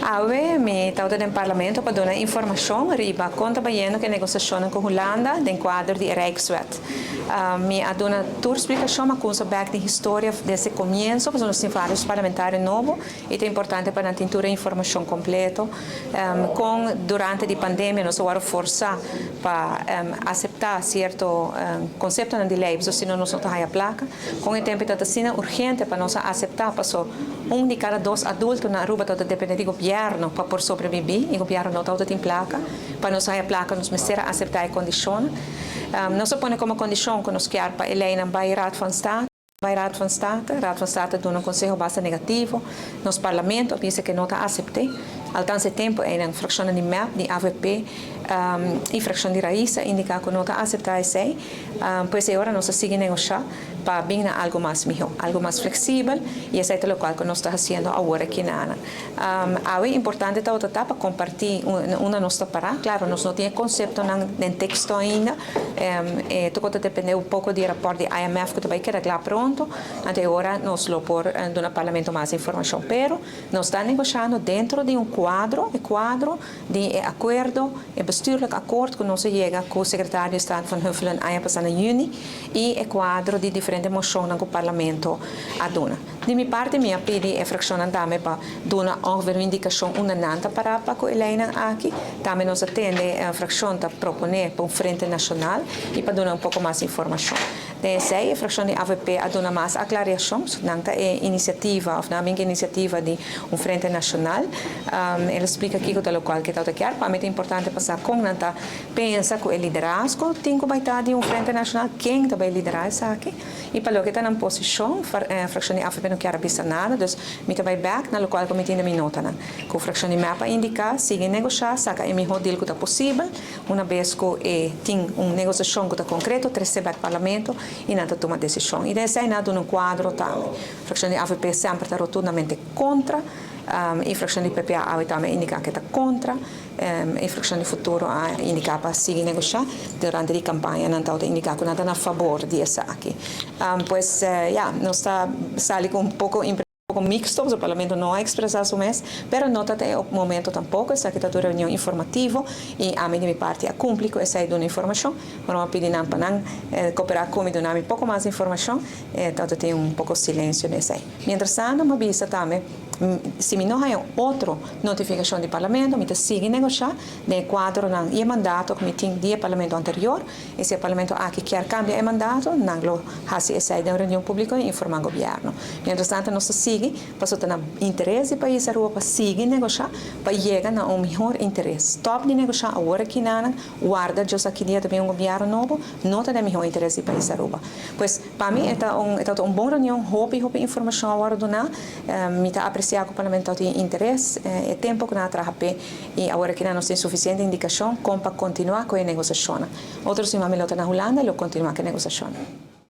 Awe mi tabata den Parlamento pa duna informacion riba con ta bayendo cu e negociacionnan cu Hulanda den cuadro di e Rijkswet. Mi a duna tur splicacion, m'a cuminsa bek den historia desde comienso pasobra nos tin varios parlamentario nobo y ta importante pa nan tin tur e informacion completo con durante di pandemia nos a worde forsa pa acepta cierto conceptonan di ley pasobra si no nos no ta haya placa. Con e tempo ta asina urgente pa nos a acepta paso un di cada dos adulto na Aruba ta depende di gobierno pa por sobrevivi y gobierno no ta tin placa. Pa nos haya placa nos mester a acepta e condicionnan. Nos a pone como condicion cu nos kier pa e leynan bay Raad van State. Bay Raad van State. Raad van State a duna un conseho basta negativo. Nos Parlamento a bisa cu no ta acepte. Althans e tempo eynan fraccionnan di mep, di avp y fraccion di Raiz a indica cu no ta acepta esey. Pues e ora nos a sigui negosha pa bin na algo mas miho, algo mas flexibel y esey ta locual cu nos ta haciendo awor aki na nan. Awe importante tabata ta pa comparti unda nos ta para. Claro, nos no tin e conceptonan den texto ainda. E tuco ta depende un poco di e rapport di IMF cu ta bay keda cla pronto. Anto e ora nos lo por duna Parlamento mas informacion. Pero nos ta negoshando dentro di un cuadro, e cuadro di e acuerdo, e bestuurlijk akkoord cu nos a yega cu Secretario di Staat Van Huffelen aña pasa na juni y e cuadro di diferente mocionnan cu Parlamento a duna. Di mi parti mi a pidi e fraccionnan tambe pa duna ongeveer un indicacion unda nan ta para pa cu e leynan aki. Tambe nos a tende e fraccion ta propone pa un frente nacional y pa duna un poco mas informacion. Den esey e fraccion di avp a duna mas aclariacion, nan ta e iniciativa of nan a bin cu e iniciativa di un frente nacional. El a splica kico ta locual cu e tawata kier. Pa mi ta importante pa sa con nan ta pensa cu e liderazgo tin cu bay ta di un frente nacional, ken ta bay lidera esaki y pa loke ta nan posicion. Fraccion di avp no kier a bisa nada, dus mi ta bay bek na locual cu mi tin den mi notanan. Cu fraccion di mep a indica, sigui negosha, saca e miho deal cu ta posibel. Una bes cu e tin un negociacion cu ta concreto, trece bek Parlamento y nan ta tuma decision. Y den esey nan a duna un cuadro tambe. Fraccion di avp semper ta rotundamente contra y fraccion di PPA awe tambe a indica cu e ta contra. E fraccion di Futuro a indica pa sigui negocia. Durante di campaña nan tabata indica cu nan ta na fabor di esaki. Pues ya, nos ta sali cu un poco poco mixto, pasobra Parlamento no a expresa su mes, pero no ta ta e momento tampoco, esaki ta tur reunion informativo y ami di mi parti a cumpli cu esey duna informacion, pero mi a pidi nan pa nan coopera cu mi duna mi poco mas informacion, ta ta tin un poco silencio den esey. Mientras tanto mi a bisa tambe si mi no haya otro notificacion di Parlamento mi ta sigui negosha den e cuadronan y e mandato cu mi tin di e Parlamento anterior. Y si e Parlamento aki kier cambia e mandato, nan lo haci esey den un reunion publico y informa gobierno. Mientras tanto nos ta sigui, pasobra ta na interes di pais Aruba pa sigui negosha pa yega na un mihor interes. Stop di negosha awor aki nanan, warda djos aki dia ta bin un gobierno nobo, no ta den mihor interes di pais Aruba. Pues, pa mi e ta un e tabata un bon reunion, hopi hopi informacion a wordo duna. Mi ta aprecia cu Parlamento tin interes, e tempo cu nan a traha p'e. I awor aki nan nos tin sufisiente indikashon kon pa kontinuá ku e negosashonnan. Otro siman mi lo ta na Hulanda i lo kontinuá ku e negosashonnan.